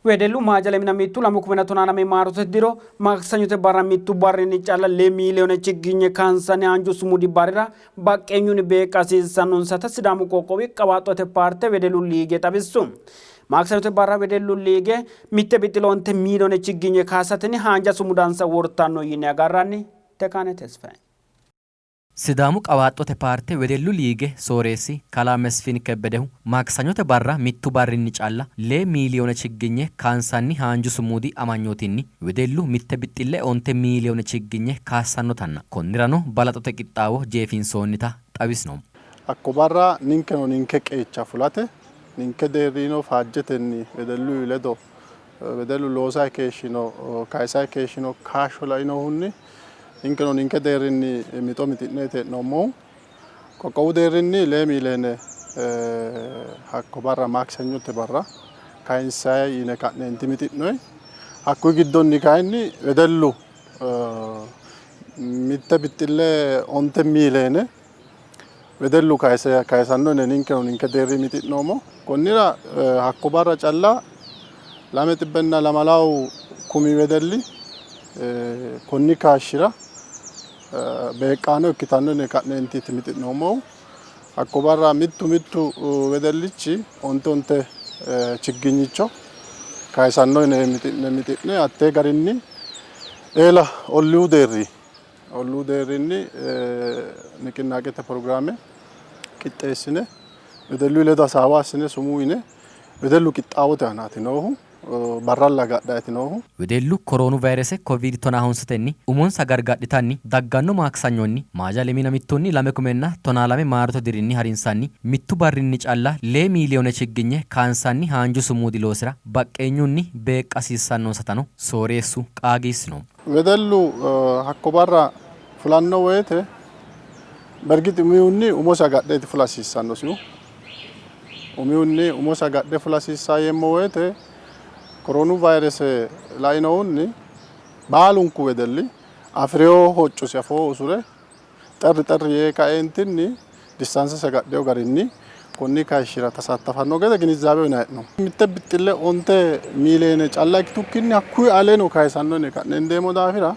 Wedellu Maaja lemina mittu lamu kumina tonaa lame maarote diro Makisanyote barra mittu barrinni calla lee miiliyoone chigginye kaansanni haanju sumudi barrira baqqeenyunni beeqqa hasiissannonsata Sidaamu qoqqowi qawaaxxote paarte wedellu liige xawissu. Makisanyote barra wedellu liige mitte bixxilo onte miiliyoone chigginye kaasatenni haanja sumudansa wortanno yine agarranni. Tekane Tesfaye. Sidaamu Qawaaxxote Paarte Wedellu Liige Sooreessi Kalaa Mesfin Kebbedehu Maakisanyote barra mittu barrinni calla lee miiliyoone chigginye kaansanni haanju sumudi amanyootinni wedellu mitte bixxille onte miiliyoone chigginye kaassannotanna konnirano balaxote qixxaawo jeefinsoonnita xawisno. Hakko barra ninkeno ninke qeecha fulate ninke deerriino faajjetenni wedellu ledo wedellu loosayi keeshshino kayisayi keeshshino kaashsho lainohunni ninkeno ninke deerrinni mixo mixi'neeti hee'noommohu. Qoqqowu deerrinni lee miileene hakko barra maakisanyote barra kayinsayi yine ka'neenti mixi'noyi. Hakkuyi giddonni kayinni wedellu mitte bixxille onte miileene wedellu kayisanno yine ninkeno ninke deerri mixi'noommo. Konnira hakko barra calla lame xibbenna lamalawu kumi wedelli konni kaashshira beeqqaano ikkitanno yine ka'neentiiti mixi'noommohu. Hakko barra mittu mittu wedellichi onte onte chigginyicho kayisanno yine mixi'ne mixi'ne hattee garinni eela olluu deerri Olluu deerrinni niqinnaaqete pirogiraame qixxeessine wedellu ledo hasaawa assine sumuu yine wedellu qixxaawote aanaati noohu, barralla agadhaati noohu. Wedellu koroonu vayirese Koviid tonaa honsetenni umonsa gargadhitanni dagganno maaksanyonni Maaja lemina mittunni lame kumenna tonaa lame maarote dirinni harinsanni mittu barrinni calla lee miiliyoone chigginye kaansanni haanju sumuudi loosira baqqeenyunni beeqqa hasiissannonsatano sooreessu qaagiissino. Wedellu hakko barra fulanno woyte bergix umihunni umosi agadheeti fula hasiissannosihu. Umihunni umosi agadhe fula hasiissanno yeemmo woyte koroonu vayrese lainohunni baalunku wedelli afi'reyo hoccosi afoo usure xerri xerri yee kaeentinni distaansesi agadhino garinni konni kayishshira tasaattafanno gede ginizzaabe uyinanni hee'noommo. Mitte bixxille onte miiliyeene calla ikkitukkinni hakkuyi aleno kayisanno yine ka'ne hendeemmo daafira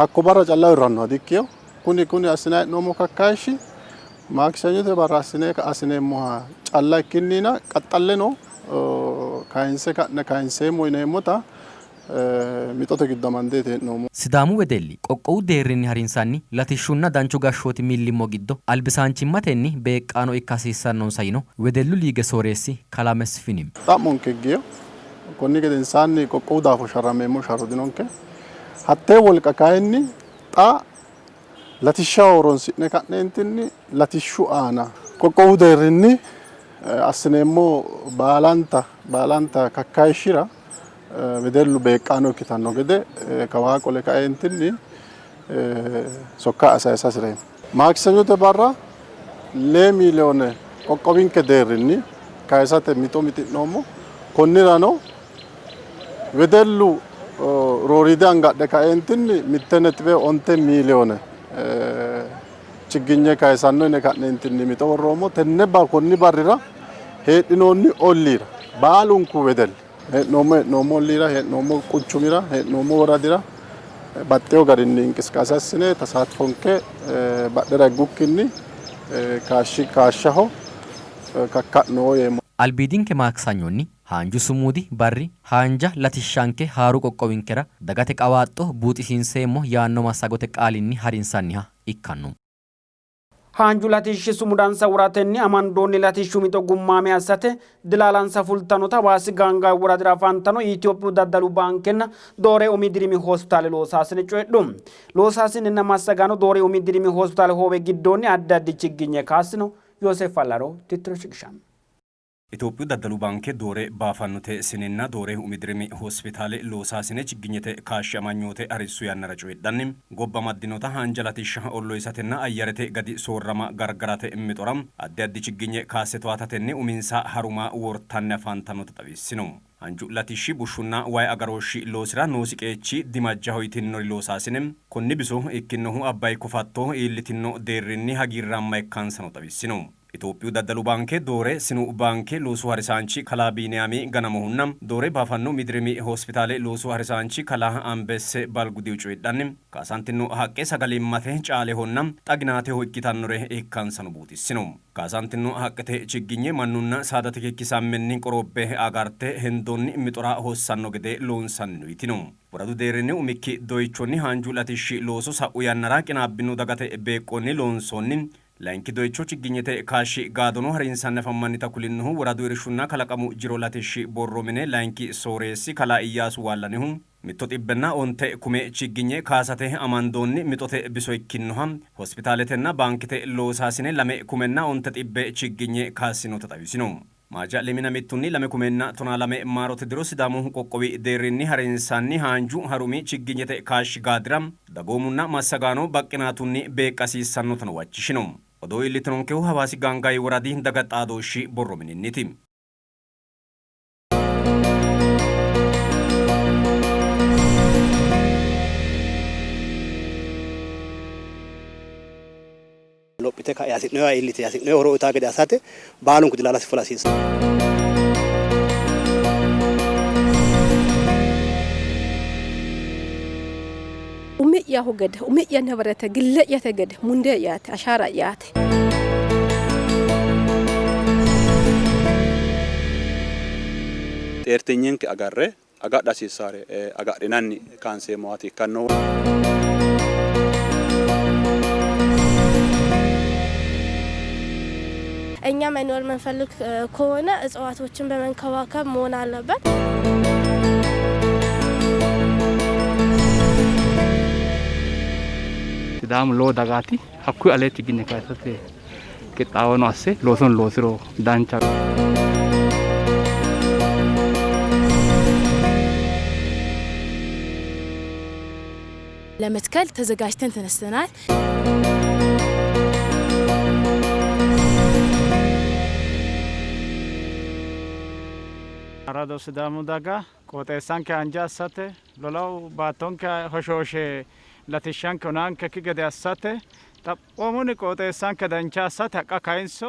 hakko barra calla uurrannoha dikkino. Kuni kuni assinanni hee'noommo kakkayishshi maakisanyote barra assine assineemmoha calla ikkinnina qaxxalleno kayinse ka'ne kayinseemmo yineemmota mixote giddo amandeeti hee'noommohu. Sidaamu wedelli qoqqowu deerrinni harinsanni latishshunna danchu gashshooti millimmo giddo albisaanchimmatenni beeqqaano ikka hasiissannonsa yino Wedellu Liige sooreessi Kalaa Mesfini. Xa'monke higgiyo. Konni gedensaanni qoqqowu daafo sharrammeemmo sharro dinonke. Hattee wolqa kayinni xa latishshaho horonsi'ne ka'neentinni latishshu aana qoqqowu deerrinni assineemmo baalanta baalanta kakkayishshira wedellu beeqqaano ikkitanno gede kawaa qole kaeentinni sokka sayisa hasireemmo. Maakisanyote barra lee miiliyoone qoqqowinke deerrinni kayisate mixo mixi'noommo. Konnirano wedellu rooriidi anga adhe kaeentinni mitte nexibe onte miiliyoone chigginye kayisanno yine ka'neentinni mixo worroommo. Tenne konni barrira heedhinoonni olliira baalunku wedelli hee'noommo hee'noommo olliira, hee'noommo quchumira, hee'noommo woradira baxxeewo garinni inqisqaase assine tasaatfonke badhera higgukkinni kaashshi kaashshaho kakka'no yeemmo. Albiidinke maaksanyonni haanju sumudi barri haanja latishshanke haaru qoqqowinkera dagate qawaaxxo buuxisiinseemmo yaanno massagote qaalinni harinsanniha ikkanno. Haanju latishshi sumudansa woratenni amandoonni latishshu mixo gummaame assate dilaalansa fultannota Hawaasi Gaangaawi woradira afantanno Itophiyu Daddalu Baankenna Doore Umi Dirimi Hospitaale loosaasine coyidhu. Loosaasinenna massagaano Doore Umi Dirimi Hospitaale hoowe giddoonni addi addi chigginye kaassino. Yooseef Allaro tittiro shiqishanno. Itophiyu Daddalu Baanke Doore Baafannote Sininna Doore Umi Dirimi Hospitaale loosaasine chigginyete kaashshi amanyoote harissu yannara coyidhanni, gobba amaddinota haanja latishsha ollohisatenna ayyarete gadi soorrama gargarate mixora addi addi chigginye kaasse towaatatenni uminsa haruma wortanni afantannota xawissino. Haanju latishshi bushshunna wayi agarooshshi loosira noosi qeechi dimajjaho yitinnori loosaasine, konni biso ikkinnohu Abbayi kofatto iillitinno deerrinni hagiirraamma ikkansano xawissino. Itophiyu Daddalu Baanke Doore Sinu Baanke loosu harisaanchi kalaa Biiniyaami Ganamohunna Doore Baafanno Midirimi Hospitaale loosu harisaanchi kalaa Ambesse Balgudihu coyidhanni, kaasantino haqqe sagalimmate, caalehonna xaginaateho ikkitannore ikkansano buuxissino. Kaasantino haqqete chigginye mannunna saadate kikkisammenni qorobbe agarte hendoonni mixora hossanno gede loonsannino yitino. Woradu deerrinni umikki doyichonni haanju latishshi looso sa'u yannara qinaabbino dagate beeqqonni loonsoonni. Layinki doyicho chigginyete kaashshi gaadono harinsanni afammannita kulinnohu Woradu Irshunna Kalaqamu Jiro Latishshi Borro Mine Layinki Sooreessi Kalaa Iyyaasu Waallanihu, mitto xibbenna onte kume chigginye kaasate amandoonni mixote biso ikkinnoha Hospitaaletenna Baankete loosaasine lame kumenna onte xibbe chigginye kaassinota xawisino. Maaja lemina mittunni lame kumenna tonaa lame maarote diro Sidaamu qoqqowi deerrinni harinsanni haanju harumi chigginyete kaashshi gaadira dagoomunna massagaano baqqinaatunni beeqqa hasiissannotano huwachishino. Odoo iillitinonkehu Hawaasi Gaangaayi woradi daga xaadooshshi borro mininniti. Lophite ka'e hasi'noyiwa iillite hasi'noyi horo uyitanno gede assate baalunku dilaalasi fula hasiissanno. Umi'yahu gede, umi'ya nibirete, gille'yate gede, mundee'yaati, ashaara'yaati. Xeertinyenke agarre agadha hasiissaare agadhinanni kaanseemmowaati ikkannohu. እኛ መኖር የምንፈልግ ከሆነ እጽዋቶችን በመንከባከብ መሆን አለበት። Sidaamu lowo dagaati. Hakkuyi alee chiginye kayisate qixxaawono asse loosono loosiro danchaho. ለመትከል ተዘጋጅተን ተነስተናል። Arado Sidaamu daga qooxeessanke haanja assate, lolahu baattonke hoshooshe latishshanke hunankekki gede assate, xaphoomunni qooxeessanke dancha assate haqqa kayinso.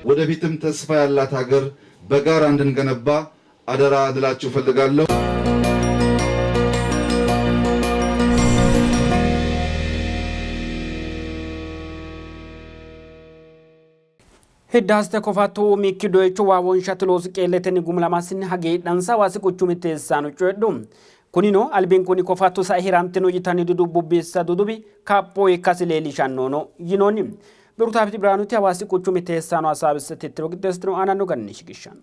ወደፊትም ተስፋ ያላት ሀገር በጋራ እንድንገነባ አደራ ልላችሁ እፈልጋለሁ። Hiddaasete kofatto umikki doyicho waa wonshate loosi qeelletenni gumulamasinni hagiidhansa Hawaasi quchumi teessaano coyidhu. Kunino albinkunni kofatto sae hirantino yitanni dudubbu bissa dudubi kapho ikkasi leellishannono yinoonni. Birutaafiti Biraanuti Hawaasi quchumi teessaano hasaawisse tittiro qixxeessitino aananno garinni shiqishshanno.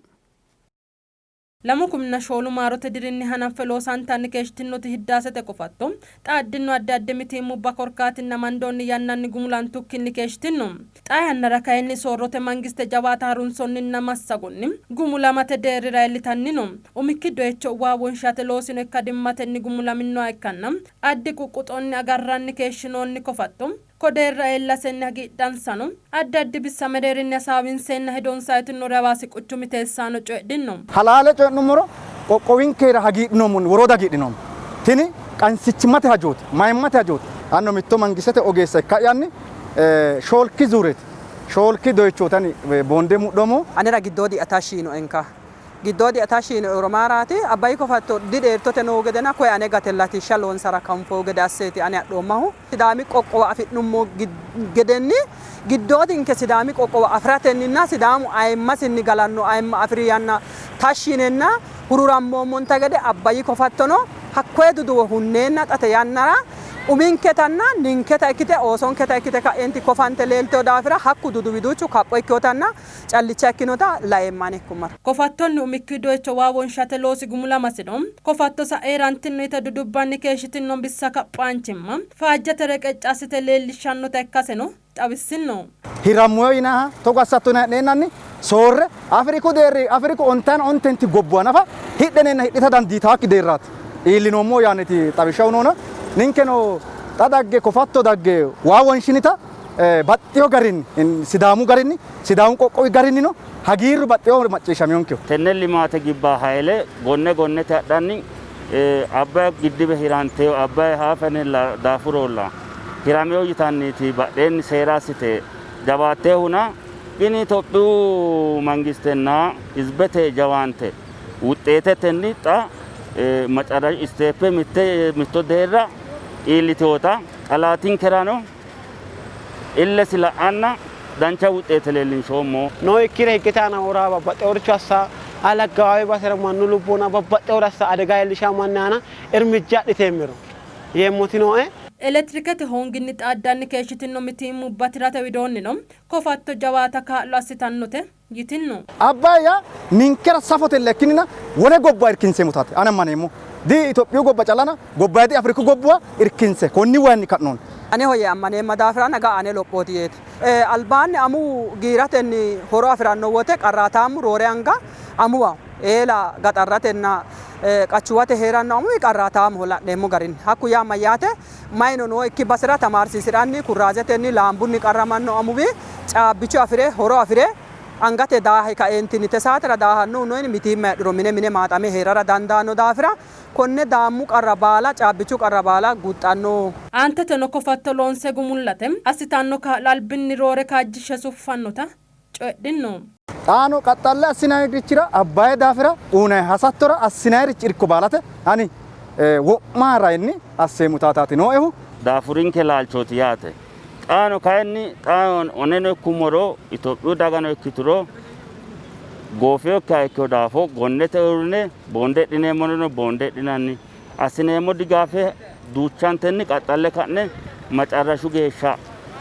Lamu kuminna shoolu maarote dirinni hanaffe loosantanni keeshshitinoti Hiddaasete kofatto xaaddino addi addi mitiimmubba korkaatinna amandoonni yannanni gumulantukkinni keeshshitino. Xaa yannara kayinni soorrote mangiste jawaata harunsonninna massagonni gumulamate deerrira iillitanni no. Umikki doyicho waa wonshate loosino ikkadimmatenni gumulaminnoha ikkanna addi quqquxonni agarranni keeshshinoonni kofatto ko deerra iillasenni hagiidhansano addi addi bissa mereerinni hasaawinseenna hedonsa uyitinnori Hawaasi quchumi teessaano coyidhinno. Halaale coyi'nummoro qoqqowinkera hagiidhinoommo, worooda hagiidhinoommo. Tini qansichimmate hajooti, mayimmate hajooti. Anno mitto mangistete ogeessa ikka'yanni shoolki zuureeti, shoolki doyichooti ani boonde mudhoommohu. Anera giddoodi'ya tashshi yiinoenka. Giddoodi'ya tashshi yiinoehuro mayiraati? Abbayi kofatto didheertote noo gedena koye ane gate latishsha loonsara kanfohu gede asseeti ani adhoommahu. Sidaami qoqqowa afi'nummo gedenni giddoodinke Sidaami qoqqowa afi'ratenninna Sidaamu ayimmasinni galanno ayimma afi'ri yanna tashshi yinenna hururammoommonte gede Abbayi kofattono hakkoye duduwo hunneenna xate yannara uminketanna ninketa ikkite oosonketa ikkite ka'enti kofante leeltino daafira hakku duduwi duuchu kapho ikkinotanna callicha ikkinota laeemma ani ikkummaro. Kofattonni umikki doyicho waa wonshate loosi gumulamasino kofatto sa'e hirantinno yite dudubbanni keeshshitinno bissa kaphaanchimma faajjete reqecci assite leellishshannota ikkaseno xawissinno. Hirammoyo yinanniha togo assatto yinanni hee'neenanni soorre Afriku deerri Afriku ontaana ontenti gobbuwa nafa hidhineenna hidhita dandiitawokki deerraati iillinoommohu yaanniiti xawishsha uyinoona. Ninkeno xa dagge kofatto dagge waa wonshinita baxxino garinni Sidaamu garinni Sidaamu qoqqowi garinnino hagiirru baxxinohu macciishshaminonkeho. Tenne limaate gibba hayle gonne gonnete hadhanni Abbay giddibe hiranteyo Abbay haafenella daafurolla hirameyo yitanniiti badheenni seera assite jawaattehuna qini Itophiyu mangistenna hizbete jawaante wuxxeetetenni xa macarashu isteeppe mitte mitto deerra iillitewota xalaatinkerano illesi la'anna dancha wuxxeete leellinshoommo. Nookkire higgete aana wora babbaxxeworicho assa alaggawaawe basera mannu lubbona babbaxxewore assa adega iillisha manni aana irmijja adhiteemmero yeemmoti nooe. Elektirikete hoonginni xaaddanni keeshshitino mitiimmubba tirate widoonnino kofatto jawaata kaa'lo assitannote yitinno. Abbayi yaa ninkera safotella ikkinnina wole gobba irkinseemmotaati ani ammaneemmo. Di Itophiyu gobba callana gobbayidi Afriku gobbuwa irkinse konni wayinni ka'noonni. Aneho yee ammaneemma daafirana ga'a ane lophooti yeeti. Albaanni amuwu giiratenni horo afi'ranno wote qarraataammu roore anga amuwaho. Eela gaxarratenna qachuwate hee'ranno amuwi qarraataamoho la'neemmo garinni. Hakku yaa mayyaate? Mayino nooikki basera tamaarsiisi'ranni kurraazetenni laambunni qarramanno amuwi caabbicho afi're horo afi're angate daahe kaeentinni te saatera daahannohu noyini mitiimma heedhuro mine mine maaxame hee'rara dandaanno daafira konne daammu qarra baala caabbichu qarra baala guxxanno. Aanteteno kofatto loonse gumullate assitanno kaa'lo albinni roore kaajjishshe suffannota coyidhinno. Xaano qaxxalle assinannirichira Abbayi daafira uynanni hasattora assinannirichi irko baalate ani wo'ma rainni asseemmo taataati nooehu. Daafurinke laalchooti yaate. Xaano kayinni xaano oneno ikkummoro Itophiyu dagano ikkituro goofeyokkiha ikkino daafo gonnete uurrine boonde hidhineemmoreno boonde hidhinanni assineemmo digaafe duuchantenni qaxxalle ka'ne macarrashu geeshsha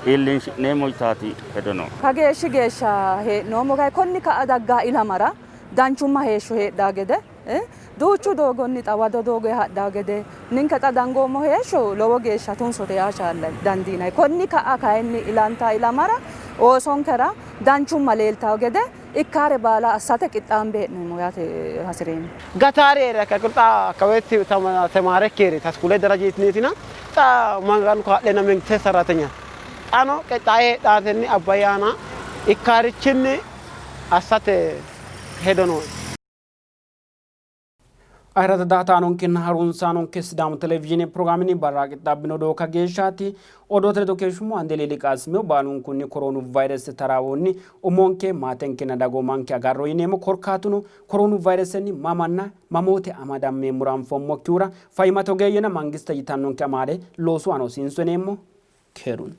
iillinshi'neemmo yitaati hedo no. Kageeshshi geeshsha hee'noommo kayi konni ka'a daggaa ilamara danchumma heeshsho heedhaa gede duuchu doogonni xawado doogo hadhaa gede ninke xa dangoommo heeshsho lowo geeshsha tunsote yaa dandiinanni. Konni ka'a kayinni ilanta ilamara oosonkera danchumma leeltawo gede ikkaare baala assate qixxaambe hee'noommo yaate hasireemmo. Gataari hee're akka xa akkaweetti temaare keere taskulee darajiitniitina xa maganu kaa'leenna mengiste sarratenya xano qixxaaye heedhaatenni Abbayi aana ikkaarichinni assate hedo nooe. Ayirrado daa''ataanonkenna harunsaanonke Sidaamu Televizhiine pirogiraamenni barra qixxaabbino odoo kageeshshaati. Odoote ledo keeshshummo Andeleeli Qaasimiyo baalunkunni koroonu vayrese taraawoonni umonke, maatenkenna dagoomanke agarro yineemmo. Korkaatuno koroonu vayresenni mamanna mamoote amadammeemmoro anfoommokkihura fayyimmate ogeeyyenna mangiste yitannonke amaale loosu aana hosiinso yineemmo. Keerunni.